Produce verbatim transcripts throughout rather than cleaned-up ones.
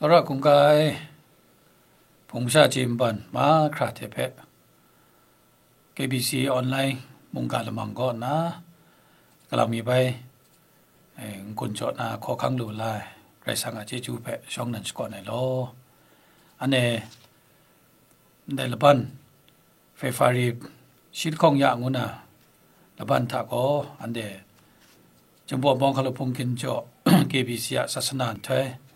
Tsawra hkungga ai, hpung sha chye mban mahkra hte hpe, K B C online mungga lamang kaw nna, galam mi bai, eh, n-gun jaw na hkawhkang lu la ai Karai Kasang a chyeju hpe shawng nnan shakawn ai law. Anhte ndai laban February shi lahkawng ya ngu na laban hta gaw, anhte Jinghpaw Bawng Hkalup Hpung Ginjaw K B C a sasana nhtoi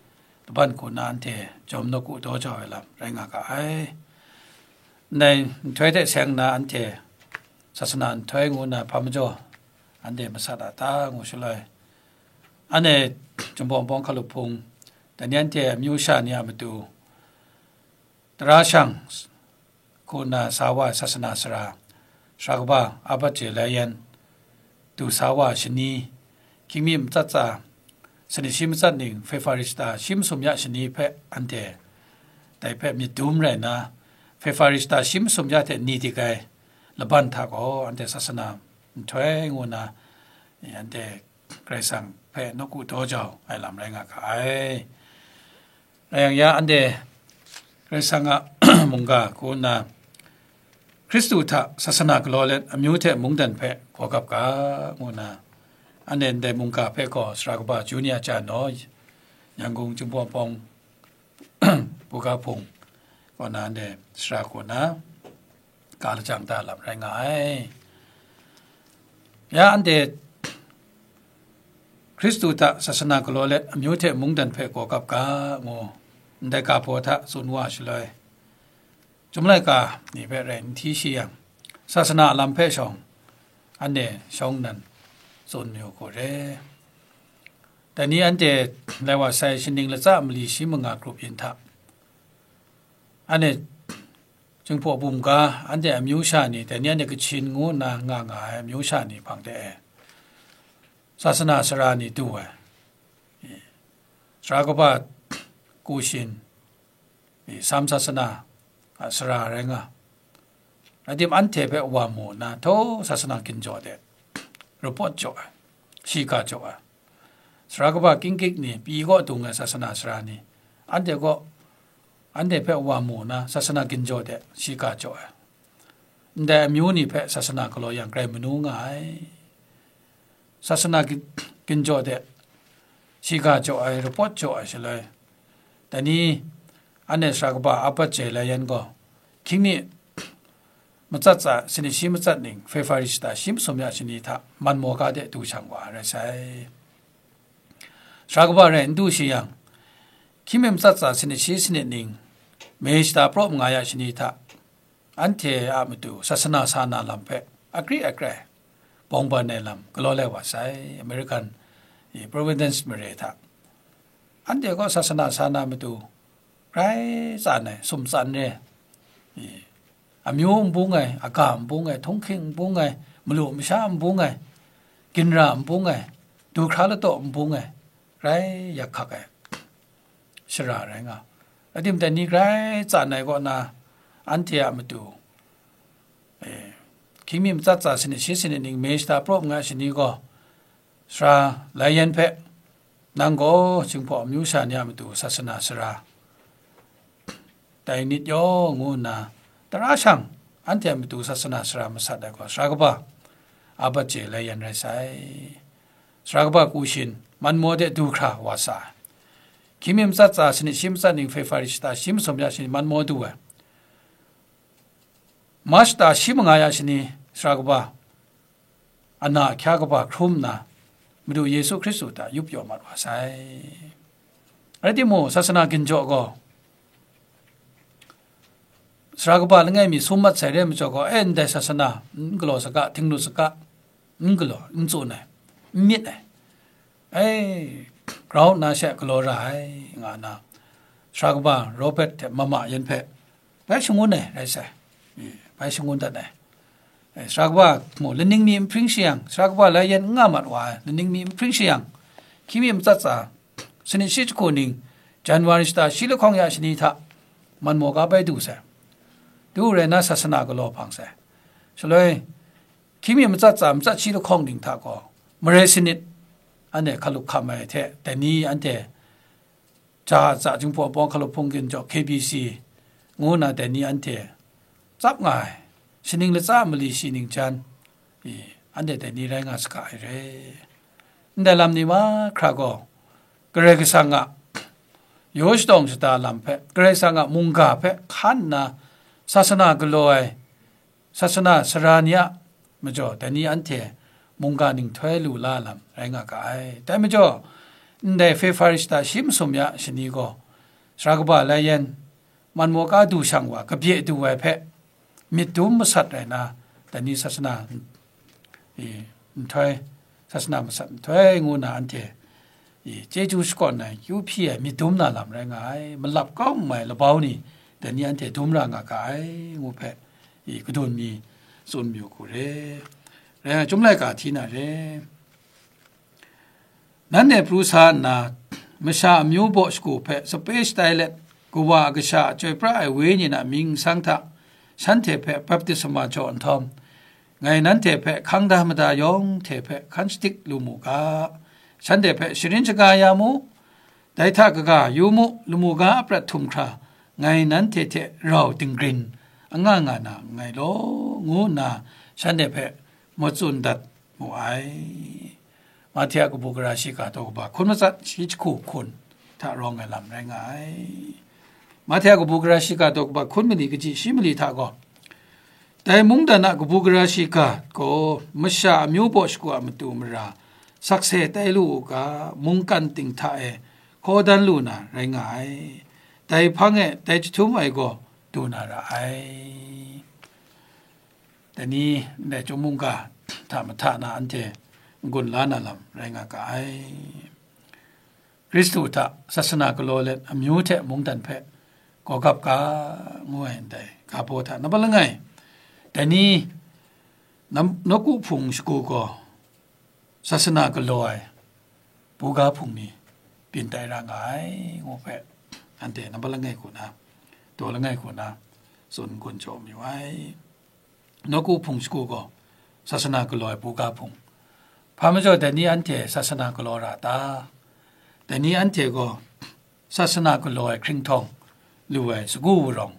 laban hku na anhte jawm nawku daw jau ai lam rai nga ga ai. Ndai nhtoi hte seng na anhte sasana nhtoi ngu na hpa majaw anhte masat a ta ngu shaloi, anhte Jinghpaw Bawng Hkalup Hpung, dai ni anhte amyu sha ni a matu, tara shang hku na sa wa ai sasana sara, Sara kaba Albert J. Layan, du sa wa ai shani, hkying mi matsat tsa, sanit shi matsat ning, February shata shi masum ya shani hpe anhte dai hpe myit dum rai nna, February shata shi masum ya hte ni dik ai laban hta gaw anhte sasana nhtoi ngu na, anhte Karai Kasang hpe nawku daw jau ai lam rai nga ga ai. Rai yang, ya anhte Karai Kasang a mungga hku nna, Hkristu hta sasana galaw let amyu hte mungdan hpe gawgap ga, ngu nna, anhte ndai mungga hpe gaw Sara kaba Junior Janaw, Yangon Jinghpaw Bawng Buga Hpung kaw na anhte sara kaw na, ka lajang da lam rai nga ai. Ya anhte Hkristu hta sasana galaw let amyu hte mungdan hpe gawgap ga, ngu ndai ga hpaw hta tsun wa shaloi, Chyum laika ni hpe rai n hti shi yang, sasana a lam hpe shawng, anhte shawng nnan tsun mayu hku re. Dai ni anhte lai wa sai shaning latsa mali shi manga grup yin hta, anhte Jinghpaw bum ga, anhte amyu sha ni, dai ni anhte Kachin ngu nna nga nga ai amyu sha ni hpang de e, sasana sara ni du ai, Sara kaba Kushin, Sam sasana a sara rai nga, rai tim, anhte hpe wa mu nna, htaw sasana ginjaw de, report jaw ai, shiga jaw ai, Sara kaba Kingkik ni, pyi kaw dung ai sasana sara ni, anhte kaw, anhte hpe wa mu nna, sasana ginjaw de, shiga jaw ai, ndai amyu ni hpe sasana galaw yang grai manu nga ai. Sasana gi-, ginjaw de, shiga jaw ai, report jaw ai shaloi, dai ni, anhte sara kaba Albert J. Layan gaw, hkying mi matsat tsa, sanit shi matsat ning, February shata shi masum ya shani hta, man maw ga de du shang wa ai rai sai. Sara kaba rai n du shi yang, hkying mi matsat tsa, sanit shi sanit ning, May shata praw manga ya shani hta, anhte a matu sasana sa na lam hpe akri akrai bawng ban ai lam galaw lai wa sai, American, i, Providence mare hta. Anhte gaw sasana sa na matu grai tsan ai, sumtsan re, i, amyu n bung ai, aga n bung ai, htunghking n bung ai, malu masha n bung ai, ginra n bung ai, du hkra lataw n bung ai, grai yak hkak ai shara rai nga. Adim dai ni grai tsan ai kaw na, anhte a matu, eh, hkying mi matsat tsa, sanit shi sanit ning, May shata praw manga shani gaw, Sara Layan hpe, nang gaw Jinghpaw amyu sha ni a matu sasana sara, dai nit yaw ngu nna, tara shang anhte a matu sasana sara masat ai gaw, sara kaba Albert J. Layan rai sai. Sara kaba Kushin, man maw de du hkra wa sa ai. Hkying mi matsat tsa, sanit shi matsat ning, February shata shi masum ya shani man maw du ai. March shata shi manga ya shani, sara kaba Anna ahkya kaba hkrum nna, Madu Yesu Hkristu hta yup yaw mat wa sai. Rai timung, sasana ginjaw gaw, sara kaba langai mi sum mat sai re ai majaw gaw, e, ndai sasana n galaw saga, htingnu saga, n galaw, n tsun ai, n myit ai, ai, grau nna she galaw ra ai, nga nna, sara kaba Robert hte mama yan hpe bai shangun ai rai sai, bai shangun dat ai. Sara kaba mung, laning mi n hpring shayang, sara kaba Layan n nga mat wa ai, laning mi n hpring shayang, hkying mi matsat tsa, sanit shi jahku ning, January shata shi lahkawng ya shani hta, man maw ga bai du sai. Du rai nna, sasana galaw hpang sai. Shaloi, hkying mi matsat tsa, matsat shi lahkawng ning hta gaw, marai sanit, anhte hkalup hkam ai hte, dai ni anhte da a tsa Jinghpaw Pawng Hkalup Hpung Ginjaw, K B C, ngu nna dai ni anhte tsap nga ai, shaning latsa mali shi ning jan, i, anhte dai ni rai nga saga ai re. Ndai lam ni mahkra gaw, Karai Kasang a yaw shadawng shada lam hpe, Karai Kasang a mungga hpe hkan nna, sasana galaw ai, sasana sara ni a majaw, dai ni anhte mungga ninghtoi lu la lam rai nga ga ai. Dai majaw, ndai February shata shi masum ya shani gaw, sara kaba lai yen, manmaw ka du shang wa, kabye du ai hpe, myit dum masat rai na, dai ni sasana, i, nhtoi, sasana masat nhtoi ngu na anhte, i, chyeju shakawn ai, kyu hpyi ai, myit dum na lam rai nga ai, malap kau n mai labau ni, dai ni anhte dum ra nga ga ai, ngu hpe, i, kadun mi tsun mayu hku re. Rai nga, Chyum laika hti na re. Nanhte pru sa nna, masha amyu baw shagu hpe sape shatai let, Kawa a Kasha a chyoi pra ai Wenyi a mying nsang hta shanhte hpe baptisma jaw nhtawm, ngai nanhte hpe hkang da mada yawng hte hpe hkan shadik lu mu ga, shanhte hpe sharin shaga ya mu, dai hta kaga, yu mu, lamu ga a prat htum hkra, ngai nanhte hte rau dinggrin anga nga na nngai law, ngu nna shanhte hpe matsun dat mu ai. Mahte a kabu gara shiga daw kaba hkun matsat shi jahku hkun hta rawng ai lam rai nga ai. Mahte a kabu gara shiga daw kaba hkun mali kaji shi mali hta gaw, dai mungdan a kabu gara shiga gaw masha amyu baw shagu a matu mara sakse tai lu u ga, mungkan ting hta e hkaw dan lu na rai nga ai. Dai hpang e dai jahtum ai gaw du na ra ai. Dai ni ndai chyum mungga hta mahta na anhte n-gun la na lam rai nga ga ai. Hkristu hta sasana galaw let amyu hte mungdan hpe gawgap ga, ngu ai ndai ga baw hta nambat langai, dai ni nam-, nawku hpung shagu gaw sasana galaw ai buga hpung ni byin tai ra nga ai, ngu hpe anhte nambat langai hku na, daw langai hku na tsun gun jaw mayu ai. Nawku hpung shagu gaw sasana galaw ai buga hpung. Hpa majaw dai ni anhte sasana galaw ra ta? Dai ni anhte gaw sasana galaw ai hkringhtawng lu ai sagu wurawng,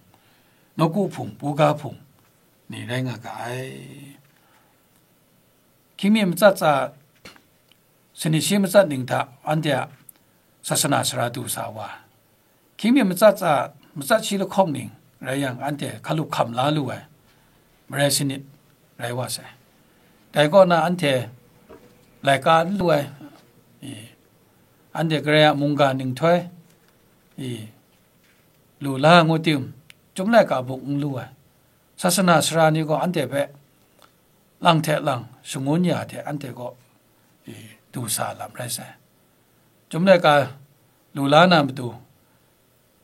nawku hpung, buga hpung ni rai nga ga ai. Hkying mi matsat tsa, sanit shi matsat ning hta anhte a sasana sara du sa wa, hkying mi matsat tsa, matsat shi lahkawng ning rai yang, anhte hkalup hkam la lu ai marai sanit rai wa sai. Dai kaw na anhte laika n lu ai, i, anhte Karai a mungga ninghtoi, i, lu la ngu tim, Chyum laika buk n lu ai, sasana sara ni gaw anhte hpe lang hte lang shangun ya hte anhte kaw, i, du sa lam rai sai. Chyum laika lu la na matu,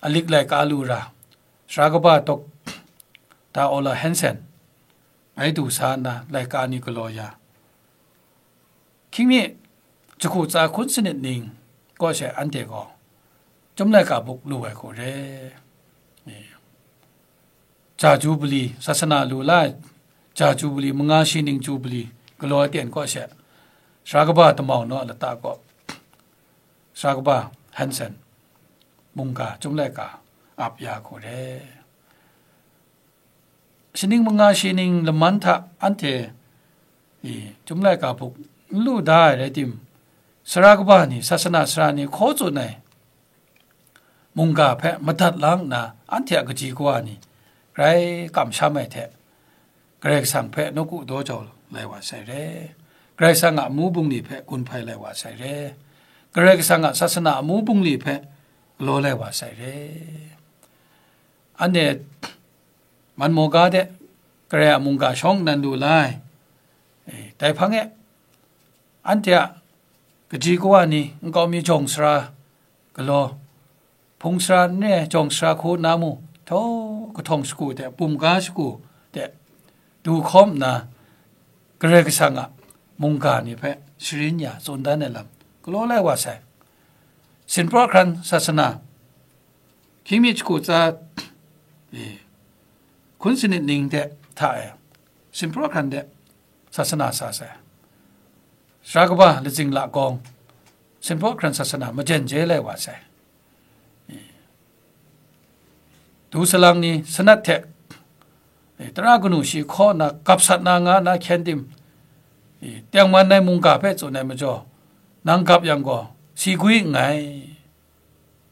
alik laika lu ra, sara kaba Doctor Ole Hansen, bai du sa nna laika ni galaw ya, hkying mi jahku tsa hkun sanit ning kaw she anhte gaw Chyum laika buk lu ai hku re. Ja Jubili, sasana lu la ai Ja Jubili, manga shi ning Jubili galaw ai ten kaw she, sara kaba damau naw a lata kaw, sara kaba Hansen mungga Chyum laika ap ya hku re. Shaning manga shi ning laman hta anhte, i, Chyum laika buk n lu da ai rai tim, sara kaba ni, sasana sara ni hkaw tsun ai mungga hpe madat lang nna, anhte a kaji kawa ni grai kamsham ai hte, Karai Kasang hpe nawku daw jau lai wa sai re. Karai Kasang a amu bungli hpe gun hpai lai wa sai re. Karai Kasang a sasana amu bungli hpe galaw lai wa sai re. Anhte manmaw ga de, Karai a mungga shawng nnan lu la ai. E, dai hpang e, anhte a kaji kawa ni nkau mi jawng sara galaw, hpung sara n re ai jawng sara hku nna mu, htawng kahtawng shagu hte bumga shagu hte du hkawm nna, Karai Kasang a mungga ni hpe sharin ya tsun dan ai lam galaw lai wa sai. Sinpraw hkran sasana, hkying mi jahku tsa, e, hkun sanit ning de hta e, sinpraw hkran de sasana sa sai. Sara kaba latsing lakawng, sinpraw hkran sasana majen je lai wa sai. du salang ni sanat hte, e, tara kanu shi hkaw na gap sat na nga na hkyen tim, e, tengman ai mungga hpe tsun ai majaw, nang gap yang gaw, si gwi nngai,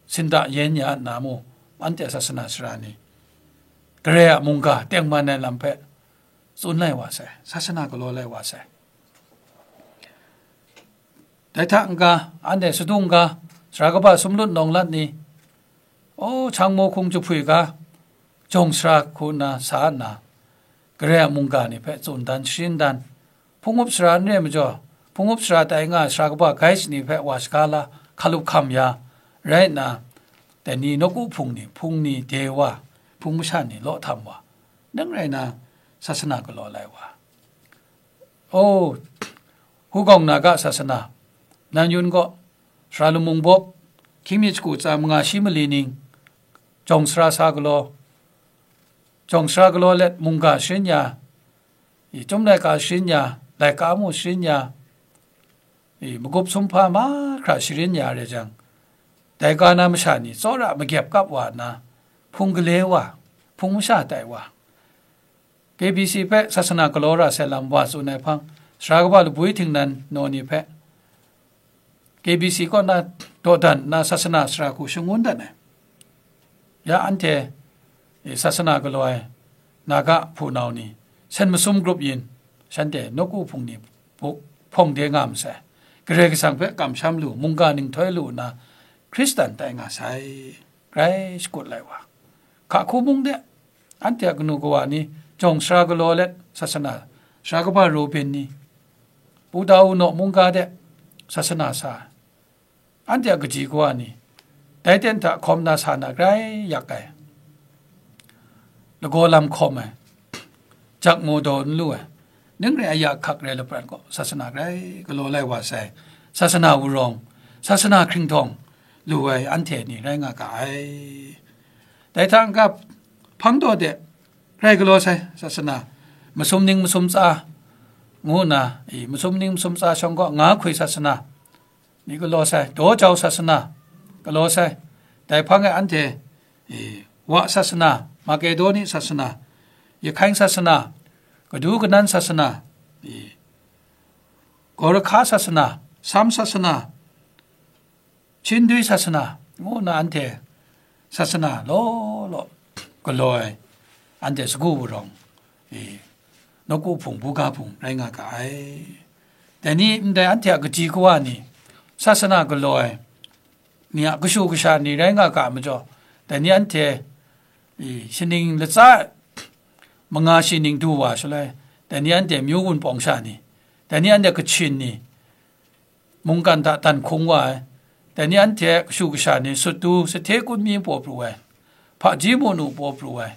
sinda yen ya nna mu, anhte sasana sara ni, Karai a mungga tengman ai lam hpe tsun lai wa sai, sasana galaw lai wa sai. Dai hta n-ga, anhte sadung ga, sara kaba sumlut nawng lat ni, o, Changmo hkung jahpui ga, jawng sara hku nna sa nna, Karai a mungga ni hpe tsun dan sharin dan, hpung up sara n re majaw, hpung up sara tai nga ai sara kaba gai shani hpe wa shaga la, hkalup hkam ya, rai nna, dai ni nawku hpung ni, hpung ni de wa, hpung masha ni law htam wa, nang rai na, sasana galaw lai wa. O, Hugawng Naga sasana, Nanyun gaw, sara lamung bawp, hkying mi shagu tsa manga shi mali ning, jawng sara sa galaw, jawng sara galaw let mungga sharin ya, i, Chyum laika sharin ya, laika mu sharin ya, i, magup sumhpa mahkra sharin ya re jang, dai ka na masha ni tsawra magyep kap wa nna, hpung gale wa, hpung masha tai wa, K B C hpe sasana galaw ra sai lam wa tsun ai hpang, sara kaba labwi htingnan naw ni hpe K B C kaw na dawdan nna sasana sara hku shangun dat ai. Ya anhte, e, sasana galaw ai Naga hpunau ni, sen masum grup yin, shanhte nawku hpung ni bu-, hpawng de nga masai. Karai Kasang hpe kamsham lu, mungga ninghtoi lu nna, Hkristan tai nga sai, grai shakut lai wa. Hka hku mung de, anhte a kanu kawa ni jawng sara galaw let sasana, sara kaba Rubin ni, Pu Dau Naw mungga de sasana sa, anhte a kaji kawa ni, dai ten hta hkawm na sa na grai yak ai, lagaw lam hkawm ai, jak mu daw n lu ai, ning rai aya hkak rai lapran gaw, sasana grai galaw lai wa sai, sasana wurawng, sasana hkringhtawng lu ai anhte ni rai nga ga ai. Dai hta n-ga, hpang daw de, grai galaw sai, sasana, masum ning masum tsa, ngu nna, i, masum ning masum tsa shawng gaw, nga hkwi sasana, ni galaw sai, daw jau sasana, galaw sai, dai hpang e anhte, e, Wa sasana, Makedoni sasana, Yehkaing sasana, Kadu Kanan sasana, e, Gorahka sasana, Sam sasana, Hkying dui sasana, ngu nna anhte sasana law law galaw ai, anhte sagu wurawng, e, nawku hpung, buga hpung rai nga ga ai. Dai ni ndai anhte a kaji kawa ni, sasana galaw ai ni a kashu kasha ni rai nga ga majaw, dai ni anhte, e, shaning latsa manga shi ning du wa shaloi, dai ni anhte myu wunpawng sha ni, dai ni anhte Kachin ni, mungkan hta dan hkung wa ai, dai ni anhte kashu kasha ni sut du, sahte kun mi paw pru ai, hpaji munu paw pru ai,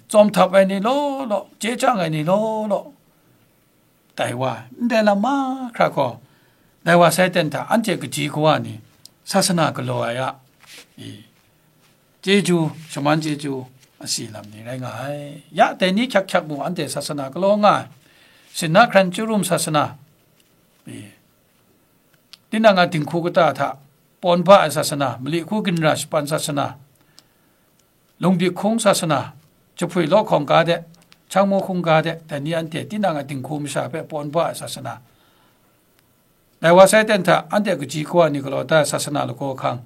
tsawm htap ai ni law law, chye chyang ai ni law law, tai wa ai. Ndai lam mahkra gaw, dai wa sai ten hta anhte kaji kawa ni, sasana galaw ai a, i, chyeju, shaman chyeju, asi lam ni rai nga ai. Ya dai ni hkyak hkyak mung anhte sasana galaw nga ai. Sinna hkran Chyarum sasana, e, tinang a dinghku kata hta pawn ba ai sasana, mali hku ginra shapan sasana, Lungbik hkung sasana, Jahpui law hkawng ga de, Changmu hkung ga de, dai ni anhte tinang a dinghku masha hpe pawn ba ai sasana. Dai wa sai ten hta anhte kaji kawa ni galaw da ai sasana lagaw hkang,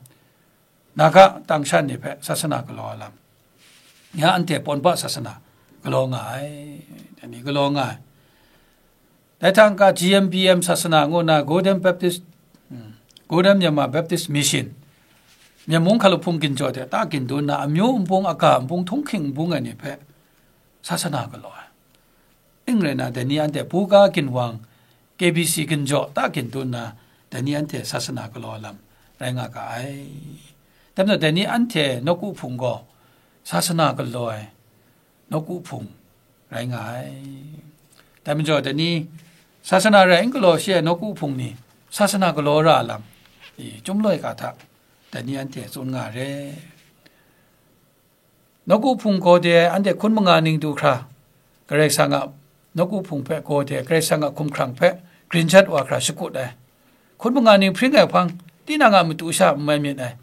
Naga tangshan ni hpe sasana galaw ai lam, ya anhte pawn ba sasana galaw nga ai, dai ni galaw nga ai. Dai hta n-ga G M B M sasana ngu na Golden Baptist, mm, Golden Myanmar Baptist Mission, Myen mung hkalup hpung ginjaw de ta gindun na amyu nbung aga nbung htunghking nbung ai ni hpe sasana galaw ai. Ning rai na, dai ni anhte buga ginwang K B C ginjaw ta gindun na, dai ni anhte sasana galaw lam rai nga ga ai. Dai majaw, dai ni anhte nawku hpung gaw sasana galaw ai nawku hpung rai nga ai. Dai majaw, dai ni sasana rai n galaw shi ai nawku hpung ni, sasana galaw ra lam, i, Chyum laika hta dai ni anhte tsun nga re. Nawku hpung gaw de ai anhte hkun manga ning du hkra, Karai Kasang a nawku hpung hpe gaw de ai, Karai Kasang a hkumhkrang hpe grin shat wa hkra shakut ai. Hkun manga ning hpring ai hpang, tinang a matu sha n mai myit ai.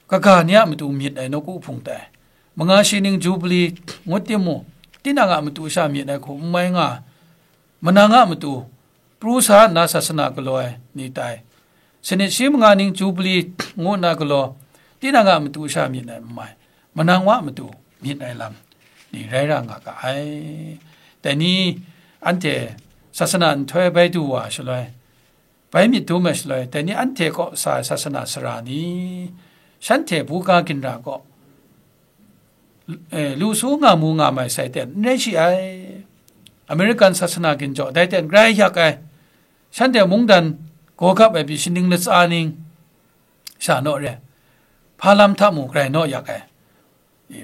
kaga ni a matu myit ai nawku hpung tai. Manga shi ning Jubili ngut timung, tinang a matu sha myit ai hku n mai nga, manang a matu pru sa nna sasana galaw ai ni tai. Sanit shi manga ning Jubili ngu nna galaw, tinang a matu sha myit ai n mai, manang wa matu myit ai lam ni rai ra nga ga ai. Dai ni anhte sasana nhtoi bai du wa shaloi, bai myit dum ai shaloi, dai ni anhte kaw sa ai sasana sara ni, shanhte buga ginra kaw, eh, lu su nga mu nga mai sai ten n rai shi ai. American sasana ginjaw dai ten grai yak ai. Shanhte mungdan gaw gap ai pyi shaning latsa ning sha naw re, hpa lam hta mu grai naw yak ai.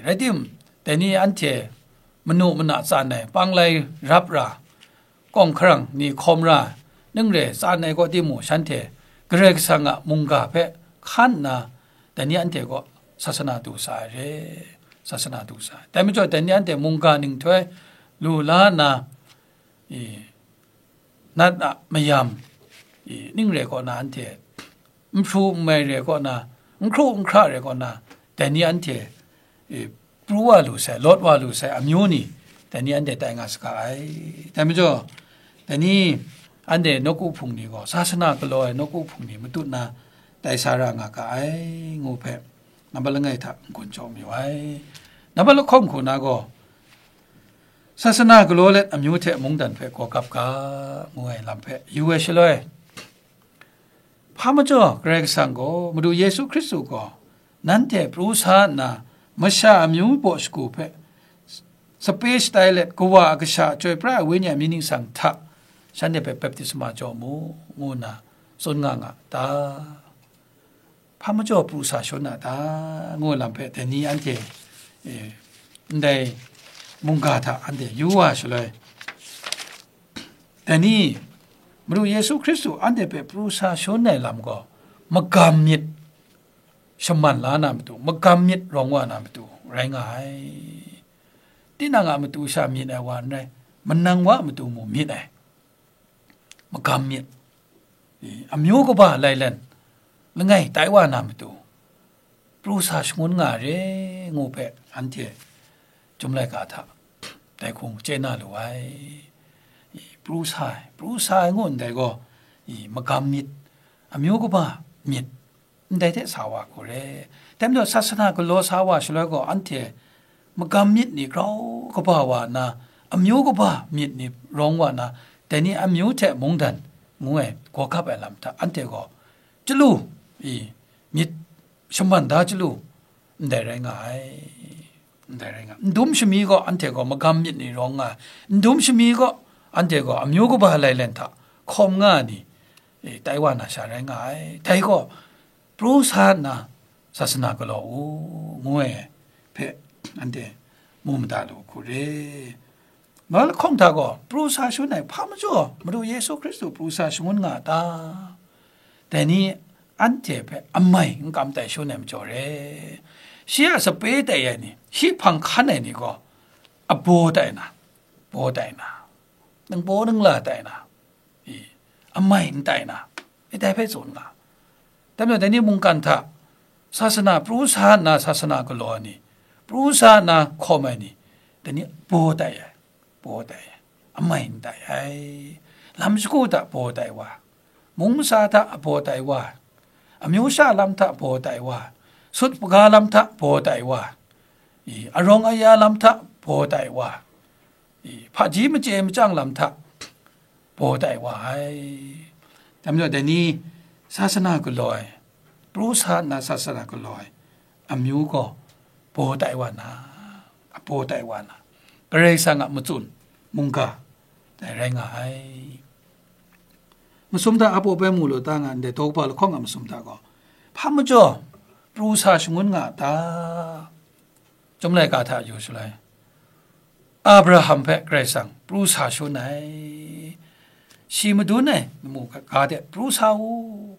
Rai tim, dai ni anhte manu mana tsan ai, panglai rap ra, kawng hkarang ni hkawm ra, ning re tsan ai kaw timung, shanhte Karai Kasang a mungga hpe hkan nna, dai ni anhte kaw sasana du sa ai re, sasana du sa ai. Dai majaw, dai ni anhte mungga ninghtoi lu la nna, i, nat a mayam, i, ning re kaw na anhte, n hpru n mai re kaw na, n hkru n hkra re kaw na, dai ni anhte, i, pru wa lu sai, lawt wa lu sai amyu ni, dai ni anhte tai nga saga ai. Dai majaw, dai ni anhte nawku hpung ni gaw, sasana galaw ai nawku hpung ni matut na tai sa ra nga ga ai, ngu hpe, nambat langai hta n-gun jaw mayu ai. Nambat lahkawng hku na gaw, sasana galaw let amyu hte mungdan hpe gaw gap ga, ngu ai lam hpe yu ai shaloi, hpa majaw Karai Kasang gaw, Madu Yesu Hkristu gaw, nanhte pru sa nna, masha amyu baw shagu hpe sape shatai let, Kawa a Kasha, Chyoi Pra ai Wenyi a mying ningsang hta, shanhte hpe baptisma jaw mu, ngu nna tsun nga nga ta? Hpa majaw pru sa shangun a ta, ngu lam hpe dai ni anhte, e, ndai mungga hta anhte yu wa shaloi, dai ni Madu Yesu Hkristu anhte hpe pru sa shangun ai lam gaw, magam myit shaman la na matu, magam myit rawng wa na matu rai nga ai. Tinang a matu sha myit ai wa n rai, manang wa a matu mung myit ai. Magam myit, i, amyu kaba lailen langai tai wa na matu, pru sa shangun nga re, ngu hpe anhte Chyum laika hta dai hku chye na lu ai. I, pru sa ai, pru sa ai ngu ndai gaw, i, magam myit, amyu kaba myit, ndai hte sa wa hku re. Dai majaw, sasana galaw sa wa shaloi gaw, anhte magam myit ni grau kaba wa nna, amyu kaba myit ni rawng wa nna, dai ni amyu hte mungdan ngu ai gaw gap ai lam hta, anhte gaw chyalu, i, myit shaman da chyalu, ndai rai nga ai. Ndai rai nga, ndum shami gaw anhte gaw magam myit ni rawng nga ai, ndum shami gaw anhte gaw amyu kaba lailen hta hkawm nga ai ni, e, tai wa na sha rai nga ai. Dai gaw, pru sa nna sasana galaw u, ngu ai hpe anhte mu mada lu hku re. Nawku lahkawng hta gaw, pru sa shangun ai hpa majaw Madu Yesu Hkristu pru sa shangun nga a ta? Dai ni anhte hpe amai n kam tai shangun ai majaw re. Shi a sape tai ai ni, shi hpang hkan ai ni gaw, abaw tai na, baw tai na, ningbaw ningla tai na, i, amai n tai na, e, dai hpe tsun nga. Dai majaw, dai ni mungkan hta sasana pru sa nna sasana galaw ai ni, pru sa nna hkawm ai ni, dai ni baw tai ai, baw tai ai, amai n tai ai, lam shagu hta baw tai wa, mung masa hta baw tai wa, amyu sha lam hta baw tai wa, sut hpaga lam hta baw tai wa, i, arawng aya lam hta baw tai wa, i, hpaji machye machyang lam hta baw tai wa ai. Dai majaw, dai ni sasana galaw ai, pru sa nna sasana galaw ai amyu gaw baw tai wa na, abaw tai wa na, Karai Kasang a matsun mungga dai rai nga ai. Masum hta abaw bai mu lu ta nga ndai daw kaba lahkawng a masum hta gaw, hpa majaw pru sa shangun nga a ta? Chyum laika hta yu shaloi, Abraham hpe Karai Kasang pru sa shangun ai, shi madun ai lamu ga de pru sa u.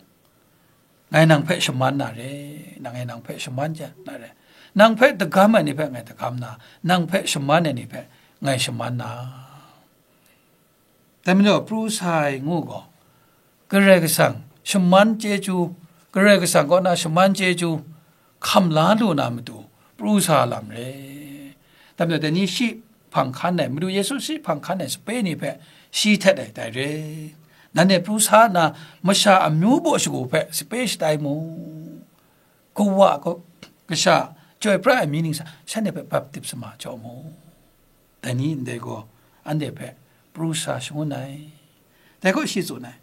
Ngai nang hpe shaman na re, nang e nang hpe shaman ja na re. Nang hpe dagam ai ni hpe ngai dagam na, nang hpe shaman ai ni hpe ngai shaman na. Dai majaw, pru sa ai ngu gaw, Karai Kasang shaman chyeju, Karai Kasang kaw na shaman chyeju, hkam la lu na matu, pru sa lam re. Dai majaw, dai ni shi hpang hkan ai, Madu Yesu shi hpang hkan ai sape ni hpe shi htet ai dai re. Nanhte pru sa nna, masha amyu baw shagu hpe sape shatai mu. Kawa, ka-, Kasha, Chyoi pra ai amying ningsa, shanhte hpe baptisma jaw mu. Dai ni ndai gaw, anhte hpe pru sa shangun ai. Dai gaw shi tsun ai,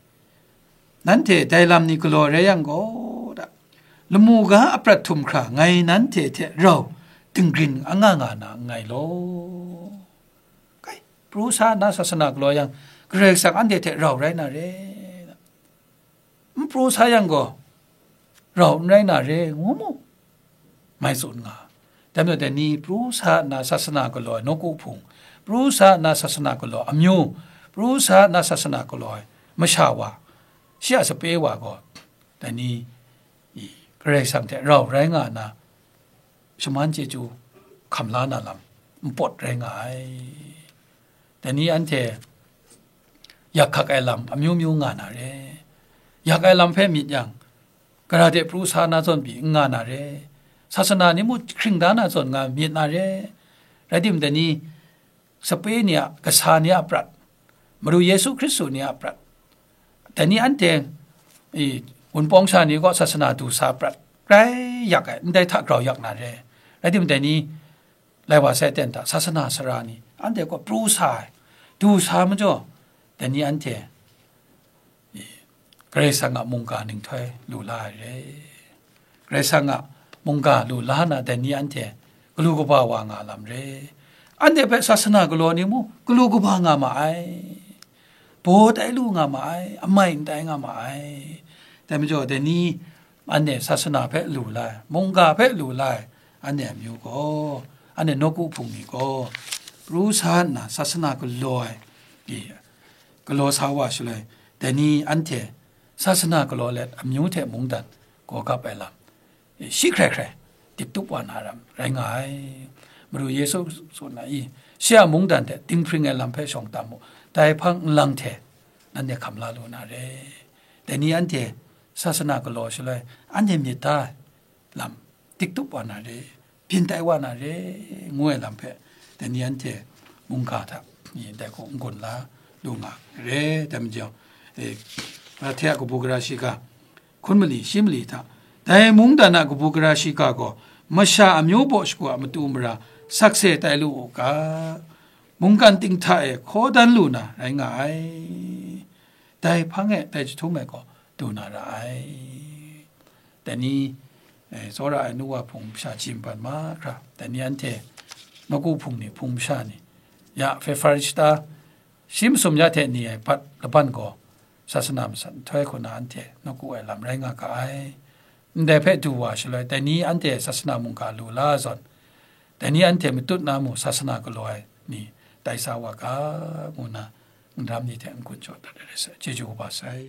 "Nanhte dai lam ni galaw rai yang gaw, da, lamu ga aprat htum hkra ngai nanhte hte rau dinggrin anga nga na nngai law." Kai, pru sa nna sasana galaw yang, Karai Kasang anhte hte rau rai na re. N pru sa yang gaw, rau n rai na re, ngu mu, mai tsun nga. Dai majaw, dai ni pru sa nna sasana galaw ai nawku hpung, pru sa nna sasana galaw amyu, pru sa nna sasana galaw ai masha wa, shi a sape wa gaw, dai ni, i, Karai Kasang hte rau rai nga na, shaman chyeju hkam la na lam npawt rai nga ai. Dai ni anhte yak hkak ai lam amyu myu nga na re. Yak ai lam hpe myit yang, gara de pru sa na zawn pyi n nga na re. Sasana ni mung hkring da na zawn nga myit na re. Rai timung, dai ni sape ni a, kasa ni a prat, Madu Yesu Hkristu ni a prat, dai ni anhte, i, Wunpawng sha ni kaw sasana du sa prat rai yak ai, ndai hta grau yak na re. Rai timung, dai ni lai wa sai ten hta sasana sara ni anhte kaw pru sa ai, du sa majaw, dai ni anhte, i, Karai Kasang a mungga ninghtoi lu la ai re. Karai Kasang a mungga lu la na, dai ni anhte galu kaba wa nga lam re. Anhte hpe sasana galaw ni mung galu kaba nga ma ai, baw tai lu nga ma ai, amai n tai nga ma ai. Dai majaw, dai ni anhte sasana hpe lu la ai, mungga hpe lu la ai, anhte amyu gaw, anhte nawku hpung ni gaw, pru sa nna sasana galaw ai, i, galaw sa wa shaloi, dai ni anhte sasana galaw let amyu hte mungdan gaw gap ai lam, e, shi hkrai hkrai dik tup wa na ram rai nga ai. Madu Yesu tsun ai, shi a mungdan hte dinghpring ai lam hpe shawng tam mu, dai hpang nlang hte nanhte hkam la lu na re. Dai ni anhte sasana galaw shaloi, anhte myit da ai lam dik tup wa na re, byin tai wa na re, ngu ai lam hpe, dai ni anhte mungga hta, i, dai hku n-gun la lu nga re. Dai majaw, e, Galatia kabu gara shiga, hkun mali, shi mali hta, dai mungdan a kabu gara shiga gaw, masha amyu baw shagu a matu mara sakse tai lu u ga, mungkan ting hta e hkaw dan lu na rai nga ai. Dai hpang e, dai jahtum e gaw du na ra ai. Dai ni, e, tsawra ai nu wa hpung masha chyi ban mahkra, dai ni anhte nawku hpung ni, hpung masha ni, ya, Epafra shi masum ya hte ni ai bat laban gaw, sasana masat nhtoi hku na anhte nawku ai lam rai nga ga ai. Ndai hpe du wa shaloi, dai ni anhte sasana mungga lu la zawn, dai ni anhte matut na mu sasana galaw ai ni tai sa wa ga, ngu na, n ram ni hte n-gun jaw dat ai rai sai. Chyeju kaba sai.